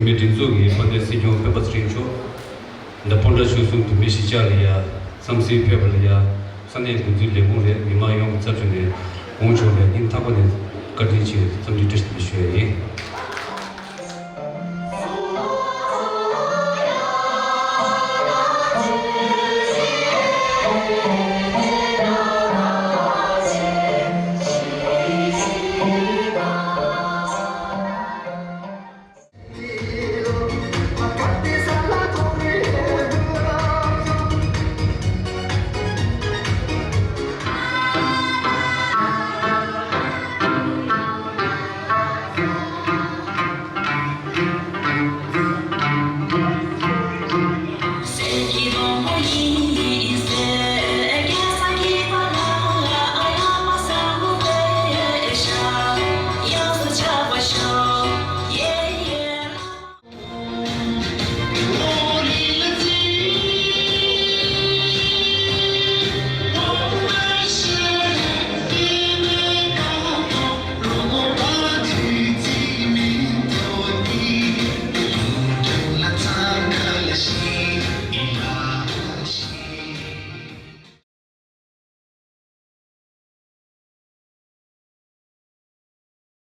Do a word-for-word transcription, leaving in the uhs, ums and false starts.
མི་སྒྲིག་འཛུགས་ཀྱི་དཔལ་ལྡན་སྲིད་སྐྱོང་སྤེན་པ་ཚེ་རིང་མཆོག་དང་སྤོན་ཊ་ཆོལ་གསུམ་བོད་མི་གཞིས་ཆགས་ལ་ཡ་འཚམས་གཟིགས་ཕེབས་པ་ལ་ཡ་ས་གནས་འགོ་འཛིན་ལས་ཁུངས་ལས་མི་མང་ཡོངས་ཀྱི་ཚབ་བྱས་ནས་གོང་མཆོག་ལ་སྙིང་ཐག་པ་ནས་བཀའ་དྲིན་ཆེ་འཚམས་འདྲི་བཀྲ་ཤིས་བདེ་ལེགས་ཞུ་ཡ་ཡིན།